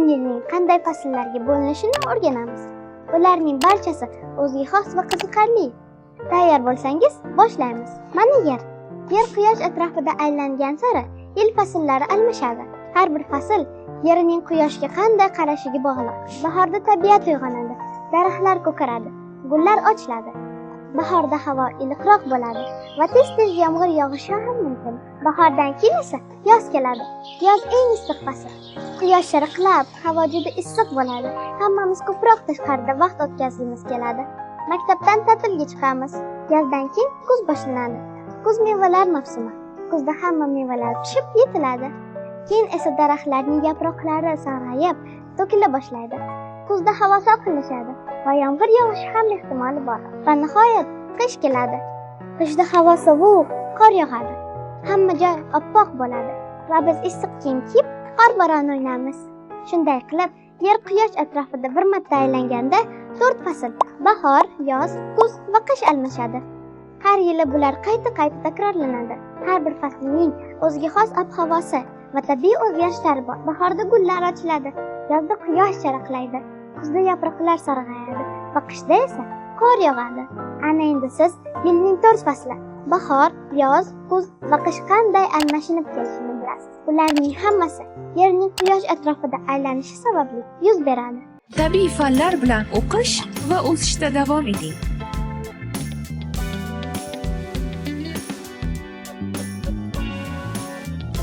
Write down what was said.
Bugun yilning qanday fasllarga bo'linishini o'rganamiz. Ularning barchasi o'ziga xos va qiziqarli. Tayyor bo'lsangiz, boshlaymiz. Mana Yer. Yer quyosh atrofida aylangan sari yil fasllari almashadi. Har bir fasl Yerning quyoshga qanday qarashiga bog'liq. Bahorda tabiat uyg'onadi, daraxtlar ko'karadi, gullar ochiladi. Bahorda havo iliqroq bo'ladi va tez-tez yomg'ir yog'ishi ham mumkin. Bahordan keyin esa yoz keladi. Yoz eng issiq fasl. Quyosh sharaqlab, havo juda issiq bo'ladi. Hammamiz ko'proq tashqarida vaqt o'tkazgimiz keladi. Maktabdan ta'tilga chiqamiz. Yozdan keyin kuz boshlanadi. Kuz mevalar mavsumi. Kuzda hamma mevalar pishib yetiladi. Keyin esa daraxtlarning yaproqlari sarg'ayib, to'kila boshlaydi. Kuzda havo salqinlashadi va yomg'ir yog'ishi ham ehtimoli bor. Va nihoyat qish keladi. Qishda havo sovuq, qor yog'adi. Hamma joy oppoq bo'ladi va biz issiq kiyim kiyib, qor bo'roni o'ynaymiz. Shunday qilib, Yer quyosh atrofida bir marta aylanganda to'rt fasl: bahor, yoz, kuz va qish almashadi. Har yili bular qayta-qayta takrorlanadi. Har bir faslning o'ziga xos ob-havosi va tabiiy o'zgarishlari bor. Bahorda gullar ochiladi, yozda quyosh charaqlaydi, kuzda yaproqlar sarg'ayadi va qishda esa qor yog'adi. Ana endi siz yilning to'rt fasli: bahor, yoz, kuz va qish qanday almashinib kelishini bilasiz. Ularning hammasi Yerning quyosh atrofida aylanishi sababli yuz beradi. Tabiiy fanlar bilan o'qish va o'sishda davom eting.